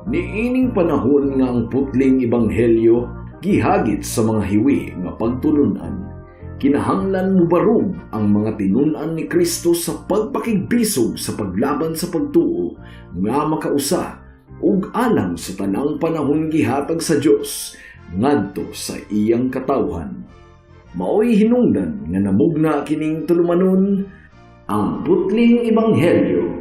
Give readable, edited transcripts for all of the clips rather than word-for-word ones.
Niining panahon nga ang putling ebanghelyo gihagit sa mga hiwi nga pagtulunan, kinahanglan mubarog ang mga tinun-an ni Kristo sa pagpakigbisog sa paglaban sa pagtuo nga makausa ug alang sa tanang panahon gihatag sa Dios ngadto sa iyang katawhan. Maoy hinungdan nga namugna kining tulumanon, Ang Putling Ebanghelyo.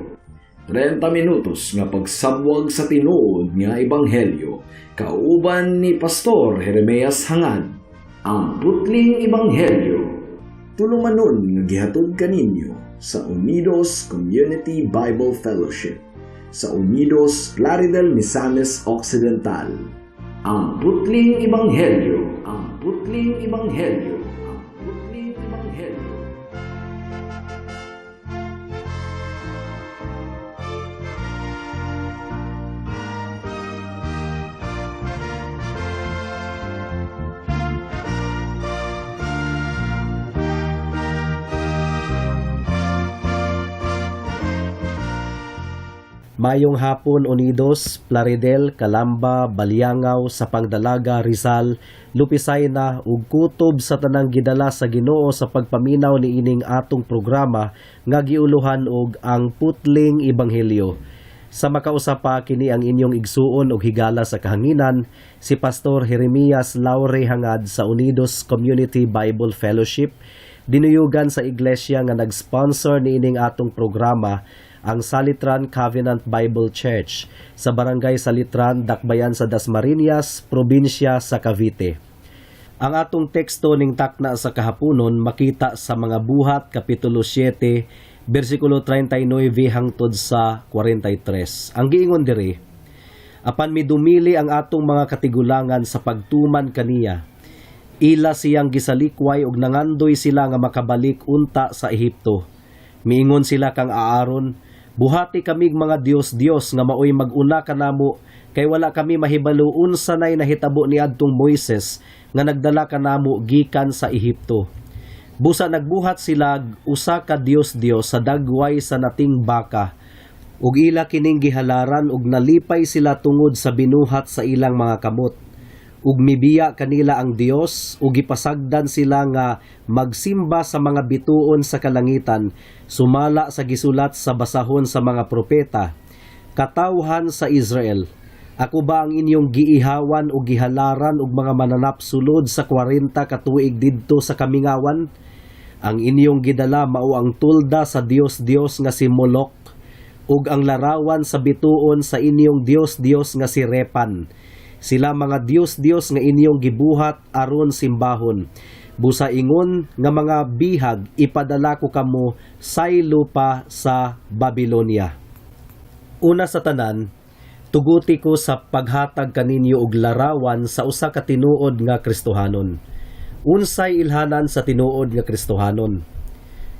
30 minutos nga pagsabwag sa tinuod nga ebanghelyo kauban ni Pastor Jeremias Hangad. Ang Putling Ebanghelyo. Tulumanon nga gihatod kaninyo sa Unidos Community Bible Fellowship sa Unidos, Plaridel, Misamis Occidental. Ang Putling Ebanghelyo. Ang Putling Ebanghelyo. Ang Putling Ebanghelyo. Mayong hapon, Unidos, Plaridel, Calamba, Baliangao, Sapang Dalaga, Rizal, Lupisayna ug kutob sa tanang gidala sa Ginoo sa pagpaminaw niining atong programa nga giuluhan og Ang Putling Ebanghelyo. Sa makausa pa, kini ang inyong igsuon og higala sa kahanginan, si Pastor Jeremias Laure Hangad sa Unidos Community Bible Fellowship, dinuyugan sa iglesia nga nag-sponsor niining atong programa, ang Salitran Covenant Bible Church sa Barangay Salitran, Dakbayan sa Dasmariñas, probinsya sa Cavite. Ang atong teksto ning takna sa kahaponon makita sa Mga Buhat kapitulo 7 bersikulo 39 hangtod sa 43. Ang giingon diri, "Apan midumili ang atong mga katigulangan sa pagtuman kaniya. Ila siyang gisalikway ug nangandoy sila nga makabalik unta sa Ehipto. Miingon sila kang Aaron, 'Buhati kamig mga Dios-Dios nga maoy mag-una kanamo, kay wala kami mahibalo unsa nay nahitabo ni adtong Moises nga nagdala kanamo gikan sa Ehipto.' Busa nagbuhat sila usa ka Dios-Dios sa dagway sa nating baka ug ila kining gihalaran ug nalipay sila tungod sa binuhat sa ilang mga kamot. Ug mibiya kanila ang Dios ug gipasagdan sila nga magsimba sa mga bituon sa kalangitan, sumala sa gisulat sa basahon sa mga propeta: 'Katawhan sa Israel, ako ba ang inyong giihawan o gihalaran og mga mananap sulod sa 40 ka tuig didto sa kamingawan? Ang inyong gidala mao ang tulda sa Dios-Dios nga si Moloch ug ang larawan sa bituon sa inyong Dios-Dios nga si Repan. Sila mga Dios-Dios nga inyong gibuhat aron simbahon. Busa ingon nga mga bihag, ipadala ko kamo saylo pa sa Babylonia.'" Una sa tanan, tuguti ko sa paghatag kaninyo og larawan sa usa ka tinuod nga Kristohanon. Unsay ilhanan sa tinuod nga Kristohanon?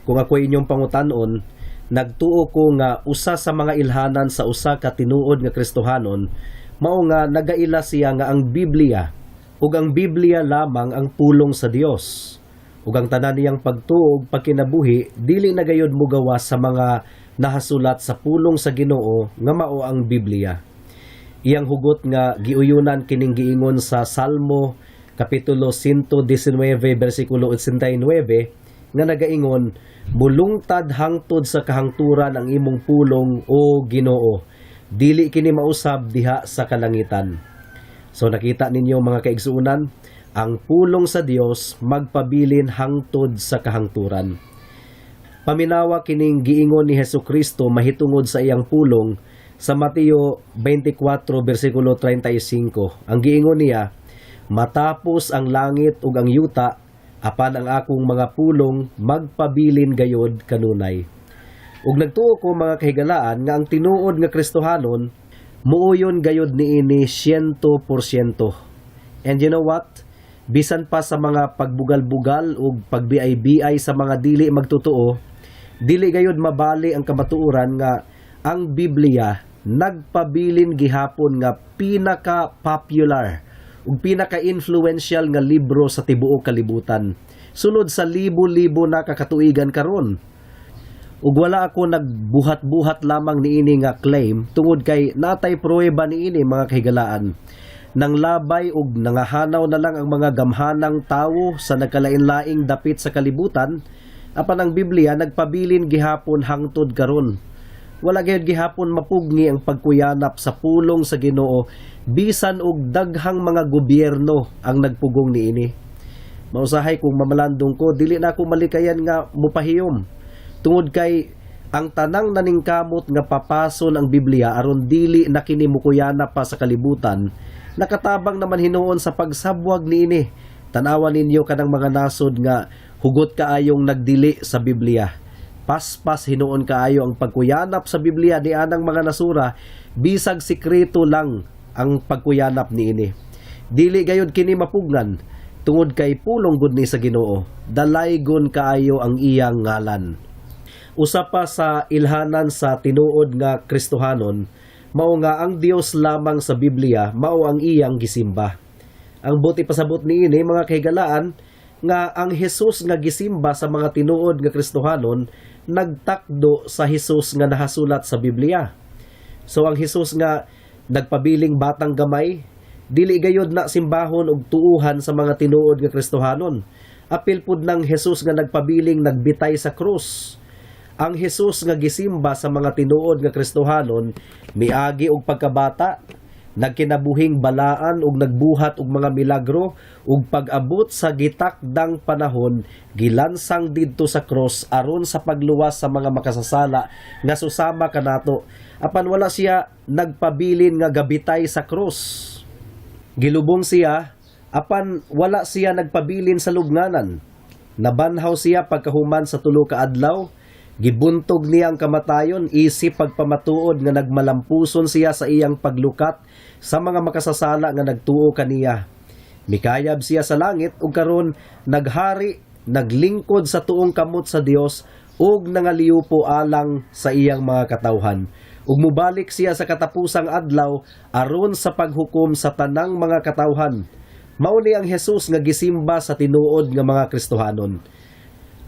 Kung ako inyong pangutan-on, nagtuo ko nga usa sa mga ilhanan sa usa ka tinuod nga Kristohanon mao nga nagaila siya nga ang Biblia ug ang Biblia lamang ang pulong sa Dios. Ug ang tanan niyang pagtuo ug pagkinabuhi dili na gayud mogawas sa mga nahasulat sa pulong sa Ginoo nga mao ang Biblia. Iyang hugot nga giuyunan kining giingon sa Salmo kapitulo 119 bersikulo 89 nga nagaingon, "Mulungtad hangtod sa kahangturan ang imong pulong, o Ginoo. Dili kini mausab diha sa kalangitan." So nakita ninyo, mga kaigsuunan, ang pulong sa Dios magpabilin hangtod sa kahangturan. Paminawa kining giingon ni Hesus Kristo mahitungod sa iyang pulong sa Mateo 24 bersikulo 35. Ang giingon niya, "Matapos ang langit ug ang yuta, apan ang akong mga pulong magpabilin gayod kanunay." Ug nagtuo ko, mga kahigalaan, nga ang tinuod nga Kristohanon muuyon gayod niini 100%. And you know what? Bisan pa sa mga pagbugal-bugal ug pagbiay-biay sa mga dili magtotoo, dili gayod mabali ang kamatuoran nga ang Biblia nagpabilin gihapon nga pinaka-popular ug pinaka-influential nga libro sa tibuok kalibutan. Sulod sa libo-libo na kakatuigan karon. Ug wala ako nagbuhat-buhat lamang niini nga claim tungod kay natay pruweba niini, mga kahigalaan. Nang labay ug nangahanaw na lang ang mga gamhanang tawo sa nagkalain-laing dapit sa kalibutan, apan ang Biblia nagpabilin gihapon hangtod karon. Wala gayud gihapon mapugni ang pagkuyanap sa pulong sa Ginoo bisan og daghang mga gobyerno ang nagpugong niini. Mausahay kung mamalandong ko, dili na ako malikayan nga mupahiyom. Tungod kay ang tanang naningkamot nga papason ang Biblia aron dili na kini mukuyanap pa sa kalibutan, nakatabang naman hinuon sa pagsabwag niini. Tanawan ninyo kanang mga nasod nga hugot kaayong nagdili sa Biblia. Paspas hinuon kaayo ang pagkuyanap sa Biblia ni anang mga nasura, bisag sikreto lang ang pagkuyanap niini. Dili gayud kini mapugnan tungod kay pulong gud ni sa Ginoo. Dalaygon kaayo ang iyang ngalan. Usa pa sa ilhanan sa tinuod nga Kristohanon, mao nga ang Dios lamang sa Biblia mao ang iyang gisimba. Ang buot ipasabot niini, mga kahigalaan, nga ang Hesus nga gisimba sa mga tinuod nga Kristohanon nagtakdo sa Hesus nga nahasulat sa Biblia. So ang Hesus nga nagpabiling batang gamay, dili gayud na simbahon og tuuhan sa mga tinuod nga Kristohanon. Apil pud ng Hesus nga nagpabiling nagbitay sa krus. Ang Hesus nga gisimba sa mga tinuod nga Kristohanon miagi og pagkabata, nagkinabuhing balaan ug nagbuhat og mga milagro, ug pag-abot sa gitakdang panahon gilansang didto sa cross aron sa pagluwas sa mga makasasala nga susama kanato. Apan wala siya nagpabilin nga gabitay sa cross. Gilubong siya, apan wala siya nagpabilin sa lubnganan. Nabanhaw siya pagkahuman sa 3 ka adlaw. Gibuntog niya ang kamatayon isip pagpamatuod nga nagmalampuson siya sa iyang paglukat sa mga makasasala nga nagtuo kaniya. Mikayab siya sa langit ug karon naghari, naglingkod sa tuong kamot sa Dios ug nangaliupo alang sa iyang mga katawhan. Ug mubalik siya sa katapusang adlaw aron sa paghukom sa tanang mga katawhan. Mao ni ang Hesus nga gisimba sa tinuod nga mga Kristohanon.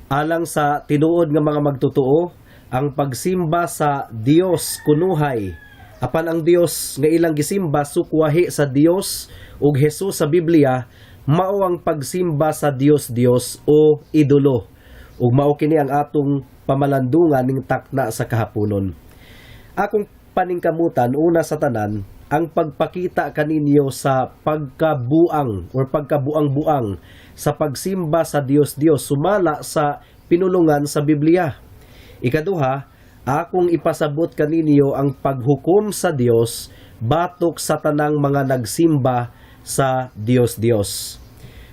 Alang sa tinuod nga mga magtotoo, ang pagsimba sa Dios kunuhay. Apan ang Dios nga ilang gisimba sukwahi sa Dios ug Hesus sa Biblia, mao ang pagsimba sa Dios Dios o idolo. Ug mao kini ang atong pamalandungan ning takna sa kahaponon. Akong paningkamutan, una sa tanan, ang pagpakita kaninyo sa pagkabuang or pagkabuang-buang sa pagsimba sa Dios Dios sumala sa pinulungan sa Biblia. Ikaduha, akong ipasabot kaninyo ang paghukom sa Dios batok sa tanang mga nagsimba sa Dios Dios.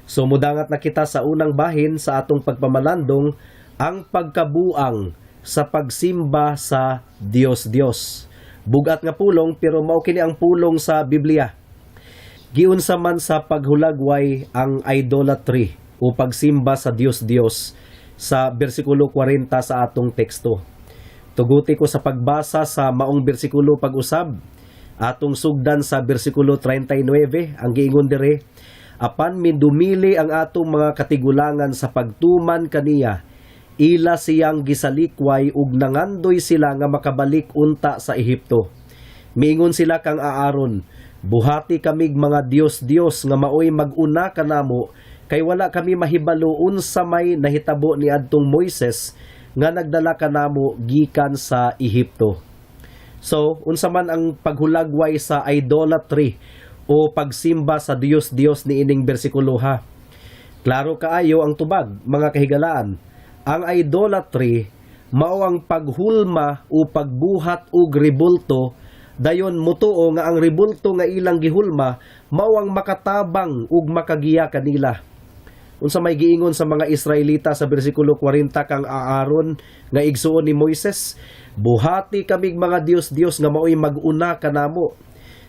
So mudangat na kita sa unang bahin sa atong pagpamalandong, ang pagkabuang sa pagsimba sa Dios Dios. Bugat nga pulong, pero mao kini ang pulong sa Biblia. Giunsa man sa paghulagway ang idolatry o pagsimba sa Dios Dios sa bersikulo 40 sa atong teksto? Tuguti ko sa pagbasa sa maong bersikulo pag-usab. Atong sugdan sa bersikulo 39. Ang giingon dire, "Apan mindumili ang atong mga katigulangan sa pagtuman kaniya. Ila siyang gisalikway ug nangandoy sila nga makabalik unta sa Ehipto. Miingon sila kang Aaron, 'Buhati kamig mga Dios-Dios nga maoy mag-una kanamo, kay wala kami mahibalo unsa may nahitabo ni adtong Moises nga nagdala kanamo gikan sa Ehipto.'" So, unsa man ang paghulagway sa idolatry o pagsimba sa Dios-Dios niining bersikulo ha? Klaro kaayo ang tubag, mga kahigalaan. Ang idolatry mao ang paghulma o pagbuhat og rebulto, dayon mutuo nga ang rebulto nga ilang gihulma mao ang makatabang ug makagiya kanila. Unsa may giingon sa mga Israelita sa bersikulo 40 kang Aaron nga igsuon ni Moises? "Buhati kamig mga Dios-Dios nga maoy mag-una kanamo."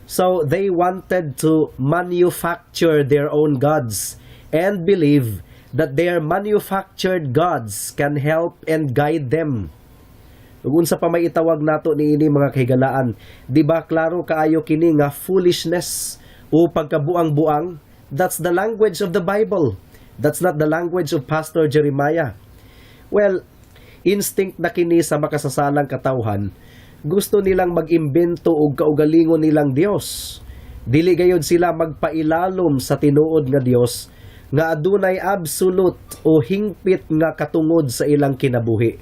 So they wanted to manufacture their own gods and believe that their manufactured gods can help and guide them. Ug unsa pa may itawag nato niini, mga kahigalaan? Di ba klaro kaayo kini nga foolishness o pagkabuang-buang? That's the language of the Bible. That's not the language of Pastor Jeremiah. Well, Instinct na kini sa makasasalang katawhan. Gusto nilang mag-imbento og kaugalingon nilang Dios. Dili gayod sila magpailalom sa tinuod nga Dios nga adunay absolute o hingpit nga katungod sa ilang kinabuhi.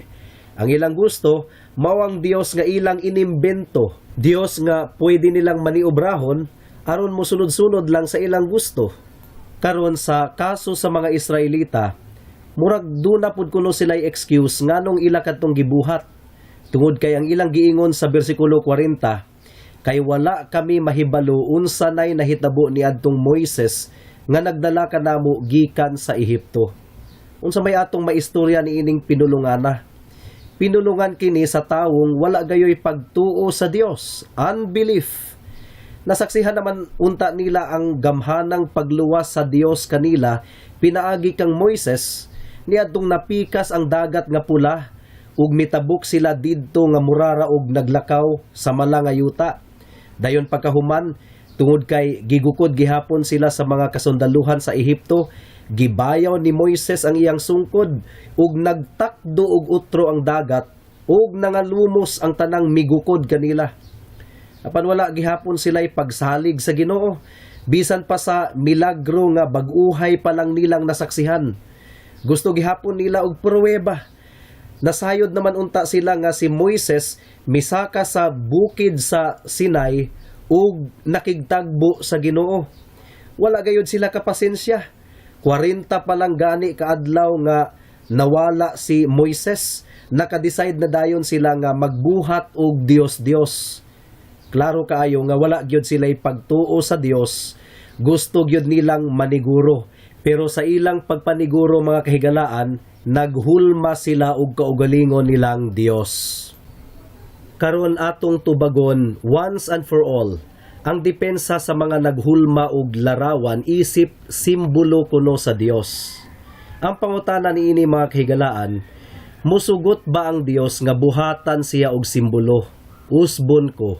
Ang ilang gusto, mao ang Dios nga ilang inimbento, Dios nga pwede nilang maniobrahon aron mosunod-sunod lang sa ilang gusto. Karon, sa kaso sa mga Israelita, murag duna pud kuno sila excuse nganong ila kadtong gibuhat. Tungod kay ang ilang giingon sa bersikulo 40, "Kay wala kami mahibalo unsa nay nahitabo ni adtong Moises nga nagdala kanamo gikan sa Ehipto." Unsa may atong maistorya niining pinulungana? Pinulungan kini sa tawong wala gayoy pagtuo sa Dios, unbelief. Nasaksihan naman unta nila ang gamhanang pagluwas sa Dios kanila pinaagi kang Moises niadtong napikas ang Dagat nga Pula ug mitabok sila didto nga murara og naglakaw sa mala nga yuta. Dayon pagkahuman, tungod kay gigukod gihapon sila sa mga kasundaluhan sa Ehipto, gibayaw ni Moises ang iyang sungkod ug nagtakdo og utro ang dagat ug nangalumos ang tanang migukod kanila. Apan wala gihapon sila'y pagsalig sa Ginoo bisan pa sa milagro nga bag-uhay pa lang nilang nasaksihan. Gusto gihapon nila og pruweba. Nasayod naman unta sila nga si Moises misaka sa bukid sa Sinai ug nakigtagbo sa Ginoo. Wala gayud sila kapasensya. 40 pa lang gani kaadlaw nga nawala si Moises, naka-decide na dayon sila nga magbuhat og Dios-Dios. Klaro kaayo nga wala gyud sila pagtuo sa Dios. Gusto gyud nilang maniguro. Pero sa ilang pagpaniguro, mga kahigalaan, naghulma sila og kaugalingon nilang Dios. Karon, atong tubagon once and for all ang depensa sa mga naghulma og larawan isip simbolo kuno sa Dios. Ang pangutana niini, mga kahigalaan, musugot ba ang Dios nga buhatan siya og simbolo? Usbon ko,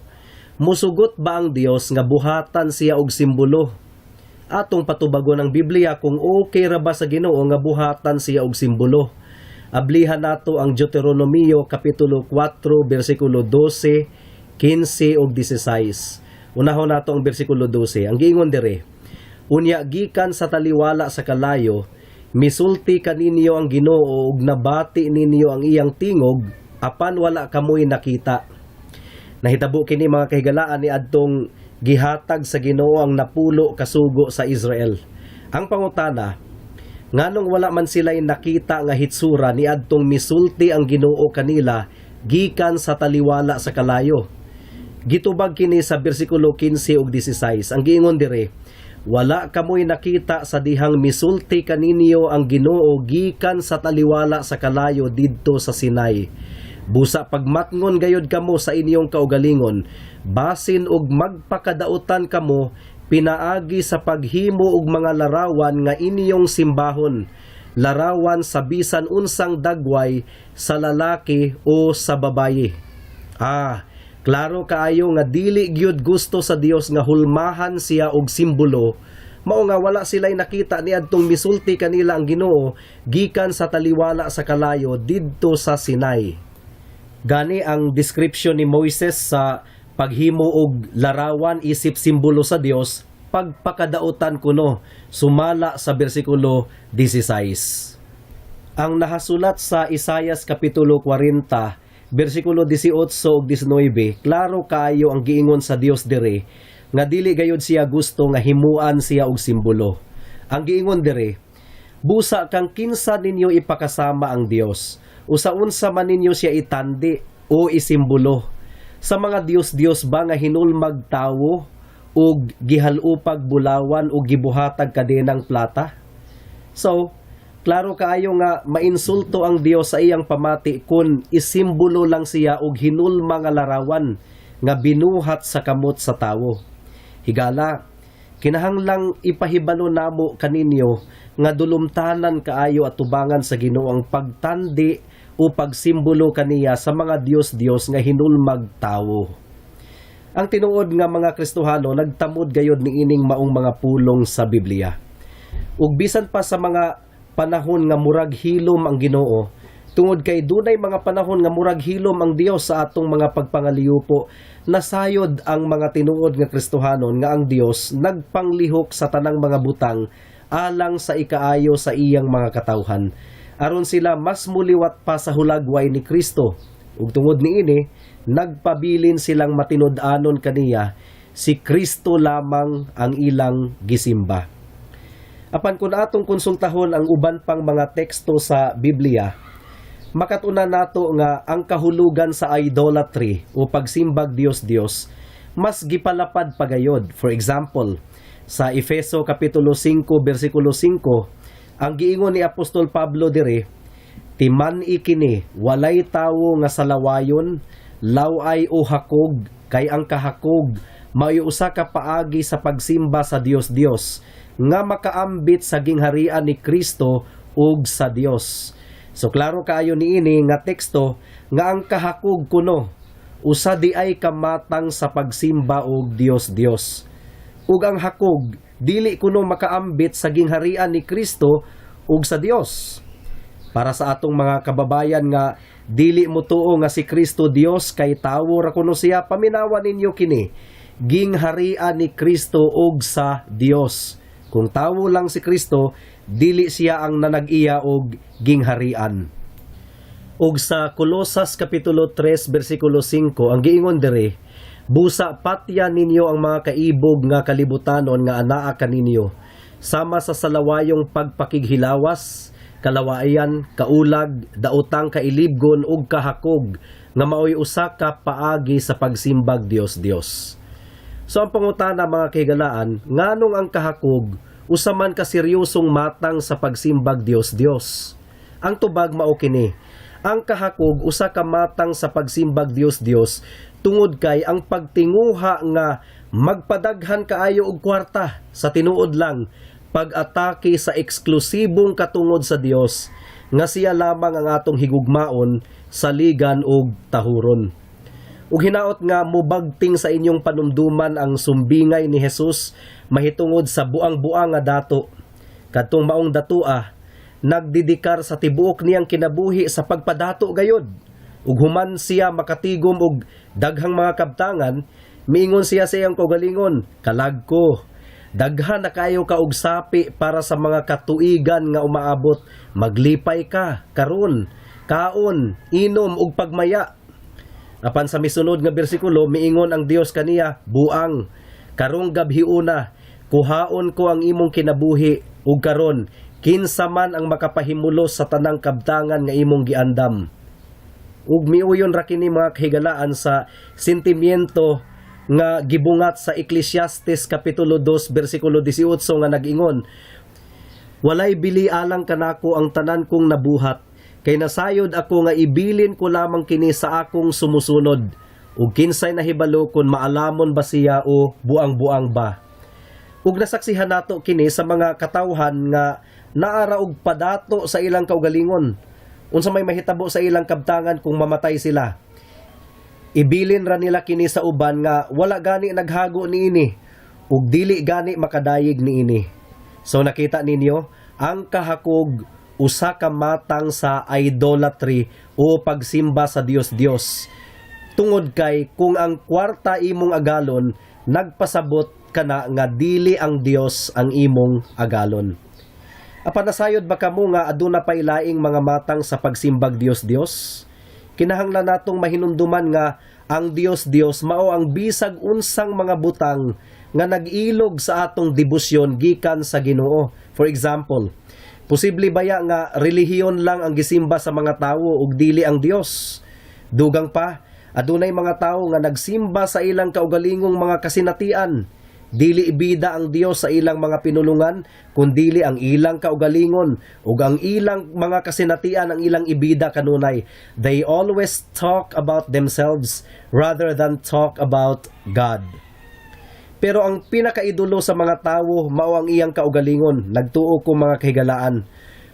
musugot ba ang Dios nga buhatan siya og simbolo? Atong patubagon ang Biblia kung okay ra ba sa Ginoo nga buhatan siya og simbolo. Ablihan nato ang Deuteronomio kapitulo 4 bersikulo 12, 15 ug 16. Unahon nato ang bersikulo 12. Ang giingon dire, "Unya gikan sa taliwala sa kalayo, misulti kaninyo ang Ginoo ug nabati ninyo ang iyang tingog, apan wala kamoy nakita." Nahitabo kini, mga kahigalaan, ni adtong gihatag sa Ginoo ang 10 ka sugo sa Israel. Ang pangutana, nganong wala man sila'y nakita nga hitsura ni adtong misulti ang Ginoo kanila gikan sa taliwala sa kalayo? Gitubag kini sa bersikulo 15 ug 16. Ang giingon dire, "Wala kamoy nakita sa dihang misulti kaninyo ang Ginoo gikan sa taliwala sa kalayo didto sa Sinai. Busa pagmatngon gayod kamo sa inyong kaugalingon, basin og magpakadautan kamo pinaagi sa paghimo og mga larawan nga inyong simbahon, larawan sa bisan unsang dagway sa lalaki o sa babayi." Ah, klaro kaayo nga dili gyud gusto sa Dios nga hulmahan siya og simbolo. Mao nga wala sila'y nakita niadtong misulti kanila ang Ginoo gikan sa taliwala sa kalayo didto sa Sinai. Gani ang description ni Moises sa paghimo og larawan isip simbolo sa Dios, pagpakadautan kuno sumala sa bersikulo 16. Ang nahasulat sa Isayas kapitulo 40 bersikulo 18 ug 19, klaro kaayo ang giingon sa Dios dire nga dili gayud siya gusto nga himuan siya og simbolo. Ang giingon dire, "Busa kang kinsa ninyo ipakasama ang Dios, usa unsa man ninyo siya itandi o isimbolo? Sa mga dios-dios ba nga hinulmag tawo ug gihalupag bulawan ug gibuhatag kadenang plata?" So, klaro kaayo nga mainsulto ang Dios sa iyang pamati kung isimbolo lang siya og hinulma nga larawan nga binuhat sa kamot sa tawo. Higala, kinahanglang ipahibalo namo kaninyo nga dulumtanan kaayo at tubangan sa Ginoo ang pagtandi o pagsimbolo kaniya sa mga dios-dios nga hinulmag tawo. Ang tinuod nga mga Kristohano nagtamod gayod niining maong mga pulong sa Biblia. Ug bisan pa sa mga panahon nga murag hilom ang Ginoo, Tungod kay dunay mga panahon nga murag hilom ang Dios sa atong mga pagpangaliyupo, nasayod ang mga tinuod nga Kristohanon nga ang Dios nagpanglihok sa tanang mga butang alang sa ikaayo sa iyang mga katawhan, aron sila mas muliwat pa sa hulagway ni Kristo. Ug tungod niini, nagpabilin silang matinud-anon kaniya, si Kristo lamang ang ilang gisimba. Apan kung atong konsultahon ang uban pang mga teksto sa Biblia, makatuna nato nga ang kahulugan sa idolatry o pagsimbag Dios-Dios mas gipalapad pagayod. For example, sa Efeso kapitulo 5 bersikulo 5, ang giingon ni Apostol Pablo dire, "Timan-i kini, walay tawo nga salawayon, laway o hakog, kay ang kahakog mao'y usa ka paagi sa pagsimba sa Dios-Dios nga makaambit sa gingharian ni Kristo ug sa Dios." So klaro kaayo niini nga teksto nga ang kahakog kuno usa di ay kamatang sa pagsimba og Dios-Dios. Ug ang hakog dili kuno makaambit sa gingharian ni Kristo ug sa Dios. Para sa atong mga kababayan nga dili motuo nga si Kristo Dios kay tawo ra kuno siya, paminawa ninyo kini. Gingharian ni Kristo ug sa Dios. Kung tawo lang si Kristo, dili siya ang nanag-iya og gingharian. Ug sa Kolosas kapitulo 3 bersikulo 5, ang giingon diri, "Busa patya ninyo ang mga kaibog nga kalibutanon nga anaa kaninyo, sama sa salawayong pagpakighilawas, kalawayan, kaulag, daotang kailibgon ug kahakog nga maoy usa ka paagi sa pagsimbag Dios-Dios." So ang pangutana, mga kahigalaan, nganong ang kahakog usa man ka seryosong matang sa pagsimbag Dios-Dios? Ang tubag mao kini. Ang kahakog usa ka matang sa pagsimbag Dios-Dios tungod kay ang pagtinguha nga magpadaghan kaayo og kwarta sa tinuod lang pag-atake sa eksklusibong katungod sa Dios nga siya lamang ang atong higugmaon, saligan ug tahuron. Ug hinaot nga mubagting sa inyong panumduman ang sumbingay ni Jesus mahitungod sa buang-buang nga dato. Kadtong maong datua, nagdedikar sa tibuok niyang kinabuhi sa pagpadato gayod. Ug human siya makatigom og daghang mga kabtangan, miingon siya sa iyang kaugalingon, "Kalag ko, daghan na kaayo ka og sapi para sa mga katuigan nga umaabot. Maglipay ka karon, kaon, inom ug pagmaya." Apan sa misunod nga bersikulo, miingon ang Dios kaniya, "Buang, karong gabhiuna, kuhaon ko ang imong kinabuhi, ug karon kinsa man ang makapahimulos sa tanang kabtangan nga imong giandam?" Ug miuyon ra kini, mga kahigalaan, sa sentimiento nga gibungat sa Ecclesiastes kapitulo 2 bersikulo 18 nga nag-ingon, "Walay bili alang kanako ang tanan kong nabuhat, kay nasayod ako nga ibilin ko lamang kini sa akong sumusunod. Ug kinsay nahibalo kung maalamon ba siya o buang-buang ba?" Ug nasaksihan nato kini sa mga katawhan nga naara og padato sa ilang kaugalingon. Unsa may mahitabo sa ilang kabtangan kung mamatay sila? Ibilin ra nila kini sa uban nga wala gani naghago niini ug dili gani makadayeg niini. So nakita ninyo, ang kahakog usa ka matang sa idolatry o pagsimba sa Dios-Dios. Tungod kay kung ang kwarta imong agalon, nagpasabot kana nga dili ang Dios ang imong agalon. Apan nasayod ba kamo nga aduna pay laing mga matang sa pagsimbag Dios-Dios? Kinahanglan natong mahinumduman nga ang Dios-Dios mao ang bisag unsang mga butang nga nag-ilog sa atong debosyon gikan sa Ginoo. For example, posible baya nga relihiyon lang ang gisimba sa mga tawo ug dili ang Dios? Dugang pa, adunay mga tawo nga nagsimba sa ilang kaugalingong mga kasinatian. Dili ibida ang Dios sa ilang mga pinulungan, kundili ang ilang kaugalingon ug ang ilang mga kasinatian ang ilang ibida kanunay. They always talk about themselves rather than talk about God. Pero ang pinakaidolo sa mga tawo mao ang iyang kaugalingon. Nagtuo ko, mga kahigalaan,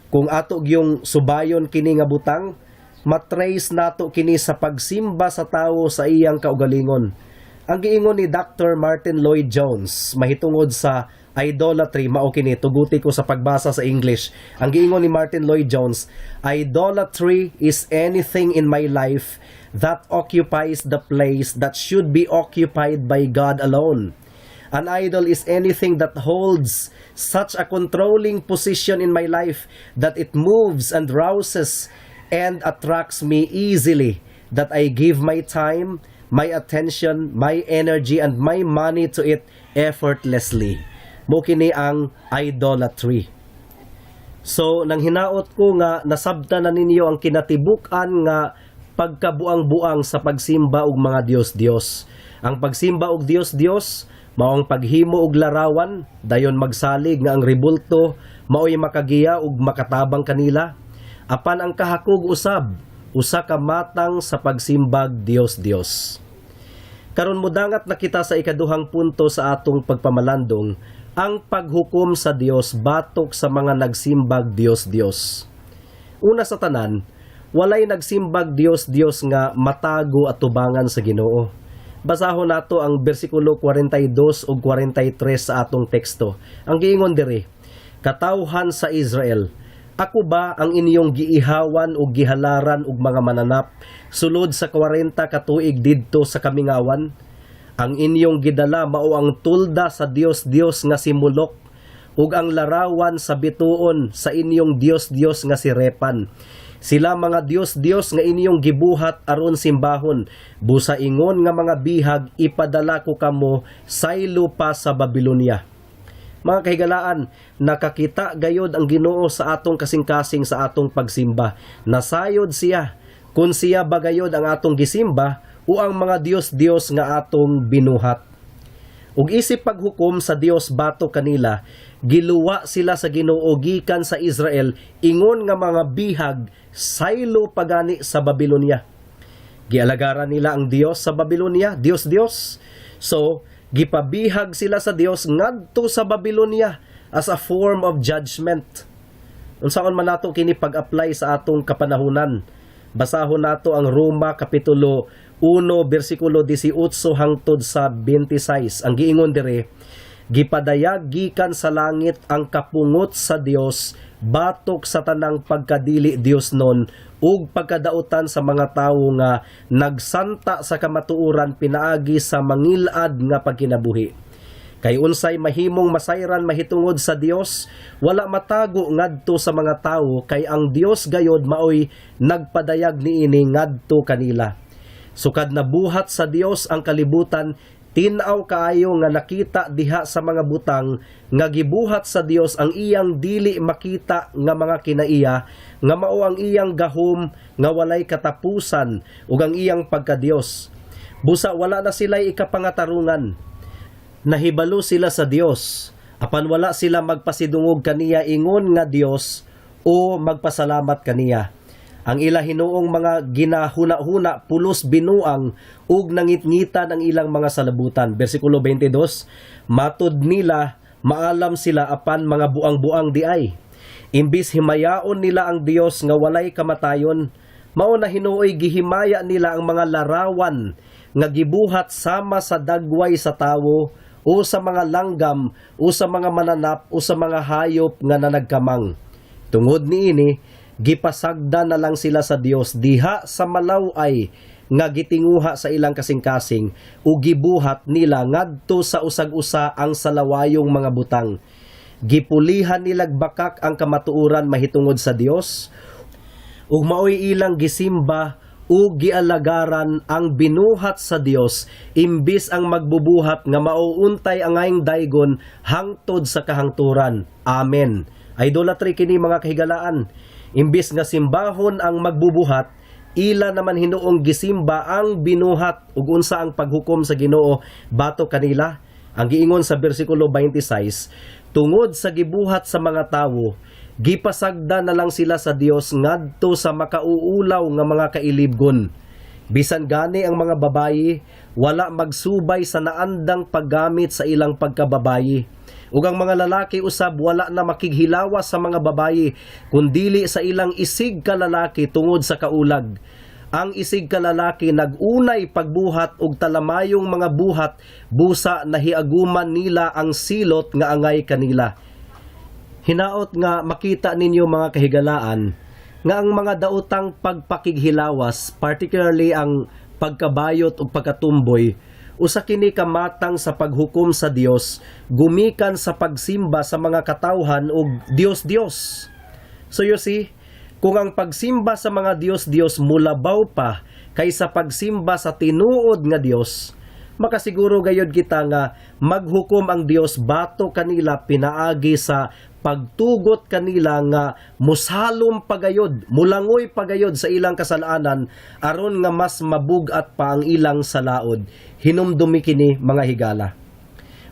kung ato gyung subayon kini nga butang, matrace nato kini sa pagsimba sa tawo sa iyang kaugalingon. Ang giingon ni Dr. Martin Lloyd Jones mahitungod sa Idolatry mao kini, tuguti ko sa pagbasa sa English. Ang giingon ni Martin Lloyd Jones, "Idolatry is anything in my life that occupies the place that should be occupied by God alone. An idol is anything that holds such a controlling position in my life that it moves and rouses and attracts me easily, that I give my time, my attention, my energy, and my money to it effortlessly." Mao kini ang idolatry. So, nang hinaot ko nga nasabtan na ninyo ang kinatibuk-an nga pagkabuang-buang sa pagsimba og mga Dios-Dios. Ang pagsimba og Dios-Dios mao ang paghimo og larawan, dayon magsalig nga ang rebulto maoy makagiya ug makatabang kanila. Apan ang kahakog usab usa ka matang sa pagsimbag Dios-Dios. Karon, mudangat na kita sa ikaduhang punto sa atong pagpamalandong, ang paghukom sa Dios batok sa mga nagsimbag Dios-Dios. Una sa tanan, walay nagsimbag Dios-Dios nga matago atubangan sa Ginoo. Basahon nato ang bersikulo 42 ug 43 sa atong teksto. Ang giingon diri, "Katawhan sa Israel, ako ba ang inyong giihawan ug gihalaran og mga mananap sulod sa 40 ka tuig didto sa kamingawan? Ang inyong gidala mao ang tulda sa Dios-Dios nga si Molok ug ang larawan sa bituon sa inyong Dios-Dios nga si Repan. Sila mga Dios-Dios nga inyong gibuhat aron simbahon. Busa ingon nga mga bihag, ipadala ko kamo saylo pa sa Babylonia." Mga kahigalaan, nakakita gayod ang Ginoo sa atong kasing-kasing sa atong pagsimba. Nasayod siya kung siya ba gayod ang atong gisimba o ang mga Dios-Dios nga atong binuhat. Ug isip paghukom sa Dios batok kanila, giluwa sila sa Ginoo gikan sa Israel ingon nga mga bihag saylo pagani sa Babylonia. Gialagaran nila ang Dios sa Babylonia, Dios Dios. So, gipabihag sila sa Dios ngadto sa Babylonia as a form of judgment. Unsaon man nato kini pag-apply sa atong kapanahunan? Basahon nato ang Roma kapitulo 1 bersikulo 18 hangtod sa 26. Ang giingon dire, "Gipadayag gikan sa langit ang kapungot sa Dios batok sa tanang pagkadili Diosnon ug pagkadautan sa mga tawo nga nagsanta sa kamatuoran pinaagi sa mangilad nga pagkinabuhi. Kay unsay mahimong masayran mahitungod sa Dios, wala matago ngadto sa mga tawo, kay ang Dios gayod maoy nagpadayag niini ngadto kanila. Sukad nabuhat sa Dios ang kalibutan, tin-aw kaayo nga nakita diha sa mga butang nga gibuhat sa Dios ang iyang dili makita nga mga kinaiya, nga mao ang iyang gahom nga walay katapusan ug ang iyang pagka-Dios. Busa wala na sila ikapangatarungan. Nahibalo sila sa Dios, apan wala sila magpasidungog kaniya ingon nga Dios o magpasalamat kaniya. Ang ila hinuong mga ginahuna-huna pulos binuang ug nangitngitan ang ilang mga salabutan." Bersikulo 22, "Matud nila maalam sila, apan mga buang-buang diay. Imbis himayaon nila ang Dios nga walay kamatayon, mao na hinuoy gihimaya nila ang mga larawan nga gibuhat sama sa dagway sa tawo o sa mga langgam o sa mga mananap o sa mga hayop nga nanagkamang. Tungod niini, gipasagda na lang sila sa Dios diha sa malaw-ay nga gitinguha sa ilang kasing-kasing ug gibuhat nila ngadto sa usag-usa ang salawayong mga butang. Gipulihan nilag bakak ang kamatuoran mahitungod sa Dios ug maoy ilang gisimba ug gialagaran ang binuhat sa Dios imbis ang magbubuhat nga mauuntay angayng daygon hangtod sa kahangturan. Amen." Idolatry kini, mga kahigalaan. Imbis nga simbahon ang magbubuhat, ila naman hinuong gisimba ang binuhat. Ug unsa ang paghukom sa Ginoo batok kanila? Ang giingon sa bersikulo 26, "Tungod sa gibuhat sa mga tawo, gipasagda na lang sila sa Dios ngadto sa makauulaw nga mga kailibgon. Bisan gani ang mga babayi wala magsubay sa naandang paggamit sa ilang pagkababayi. Ug ang mga lalaki usab wala na makighilawas sa mga babayi kundili sa ilang isig kalalaki tungod sa kaulag. Ang isig ka lalaki nag-unay pagbuhat og talamayong mga buhat, busa nahiaguman nila ang silot nga angay kanila. Hinaot nga makita ninyo, mga kahigalaan, nga ang mga daotang pagpakighilawas, particularly ang pagkabayot ug pagkatumboy, usa kini ka matang sa paghukom sa Dios gumikan sa pagsimba sa mga katawhan ug Dios-Dios. So you see, kung ang pagsimba sa mga Dios-Dios mulabaw pa kaysa pagsimba sa tinuod nga Dios, makasiguro gayod kita nga maghukom ang Dios batok kanila pinaagi sa pagtugot kanila nga musalom pagayod, mulangoy pagayod sa ilang kasalanan aron nga mas mabugat pa ang ilang salaod. Hinumdumi kini, mga higala.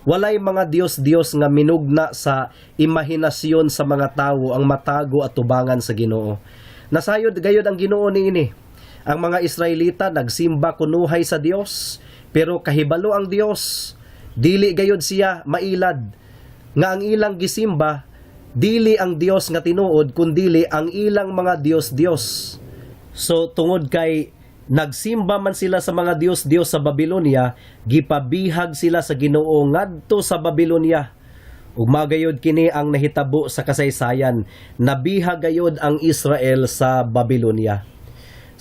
Walay mga Dios-Dios nga minugna sa imahinasyon sa mga tawo ang matago atubangan sa Ginoo. Nasayod gayod ang Ginoo niini. Ang mga Israelita nagsimba kunuhay sa Dios, pero kahibalo ang Dios. Dili gayod siya mailad nga ang ilang gisimba dili ang Dios nga tinuod kundili ang ilang mga Dios-Dios. So tungod kay nagsimba man sila sa mga Dios-Dios sa Babylonia, gipabihag sila sa Ginoo ngadto sa Babylonia. Ug magayod kini ang nahitabo sa kasaysayan, nabihag gayod ang Israel sa Babylonia.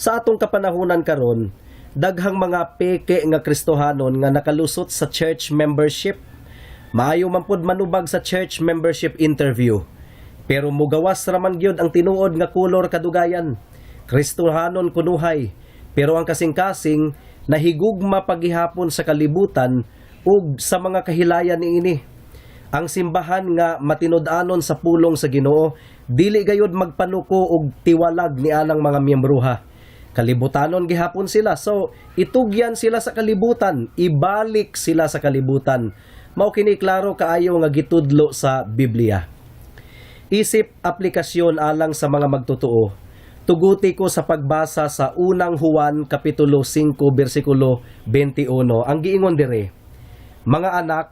Sa atong kapanahunan karon, daghang mga peke nga Kristohanon nga nakalusot sa church membership. Maayo man pud manubag sa church membership interview. Pero mugawas ra man gyud ang tinuod nga kolor kadugayan. Kristohanon kunuhay, pero ang kasing-kasing nahigugma pagihapon sa kalibutan ug sa mga kahilayan niini. Ang simbahan nga matinud-anon sa pulong sa Ginoo dili gayod magpanuko og tiwalag ni anang mga miyembroha. Kalibutanon gihapon sila. So itugyan sila sa kalibutan, ibalik sila sa kalibutan. Mao kini klaro kaayo nga gitudlo sa Biblia. Isip aplikasyon alang sa mga magtotoo, tuguti ko sa pagbasa sa Unang Juan kapitulo 5 bersikulo 21. Ang giingon dire, "Mga anak,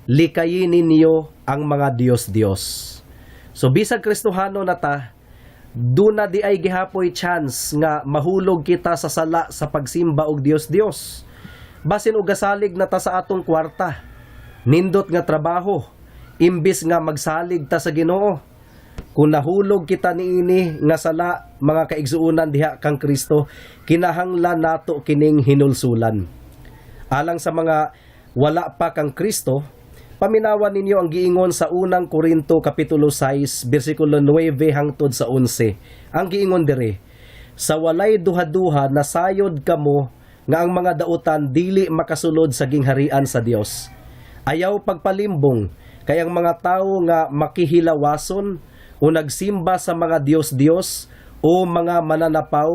likayin ninyo ang mga Dios-Dios." So bisag Kristohano na ta, duna diay gihapoy chance nga mahulog kita sa sala sa pagsimba og Dios-Dios. Basin og gasalig na ta sa atong kwarta, nindot nga trabaho, imbis nga magsalig ta sa Ginoo. Kung nahulog kita niini nga sala, mga kaigsuonan diha kang Kristo, kinahanglan nato kining hinulsulan. Alang sa mga wala pa kang Kristo, paminawan ninyo ang giingon sa Unang Korinto kapitulo 6 bersikulo 9 hangtod sa 11. Ang giingon dire, "Sa walay duha-duha nasayod kamo nga ang mga dautan dili makasulod sa gingharian sa Dios. Ayaw pagpalimbong kay ang mga tawo nga makihilawason o nagsimba sa mga Dios-Dios o mga mananapaw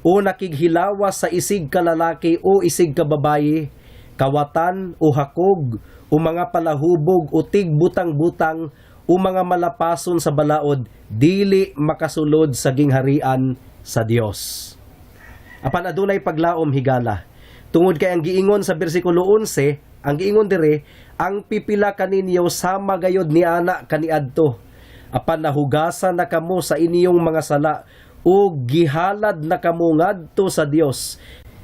o nakighilawas sa isig kalalaki o isig kababayi, kawatan o hakog o mga palahubog o tigbutang-butang o mga malapason sa balaod, dili makasulod sa gingharian sa Dios." Apan adunay paglaom, higala. Tungod kay ang giingon sa bersikulo 11, ang giingon dire, "Ang pipila kaninyo sama gayod ni ana kaniadto. Apan nahugasan na kamo sa inyong mga sala ug gihalad na kamo ngadto sa Dios.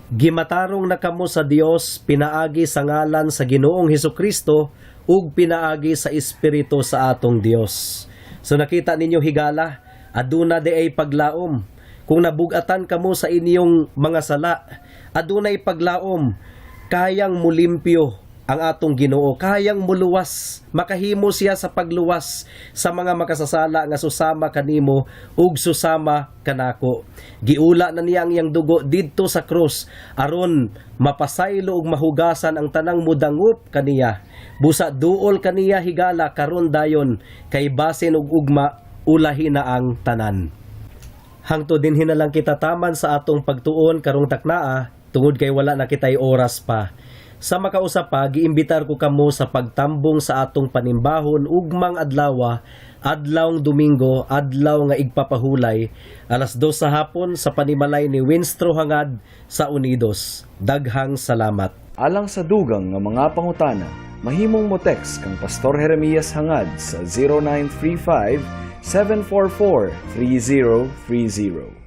Gimatarong na kamo sa Dios pinaagi sa ngalan sa Ginoong Hesukristo ug pinaagi sa Espiritu sa atong Dios." So nakita ninyo, higala, aduna diay paglaom. Kung nabugatan kamo sa inyong mga sala, adunay paglaom, kayang mulimpyo ang atong Ginoo, kayang muluwas, makahimo siya sa pagluwas sa mga makasasala nga susama kanimo ug susama kanako. Giula na niya ang iyang dugo didto sa krus aron mapasaylo ug mahugasan ang tanang mudangop kaniya. Busa duol kaniya, higala, karon dayon kay basin og ugma ulahi na ang tanan. Hangtod dinhi na lang kita taman sa atong pagtuon karong taknaa tungod kay wala na kitay oras pa. Sa makausa pa, giimbitar ko kamo sa pagtambong sa atong panimbahon ugmang adlawa, adlawng Domingo, adlaw nga igpapahulay, 2:00 sa hapon sa panimalay ni Winstro Hangad sa Unidos. Daghang salamat. Alang sa dugang nga mga pangutana, mahimong mo text kang Pastor Jeremias Hangad sa 0935 744 3030.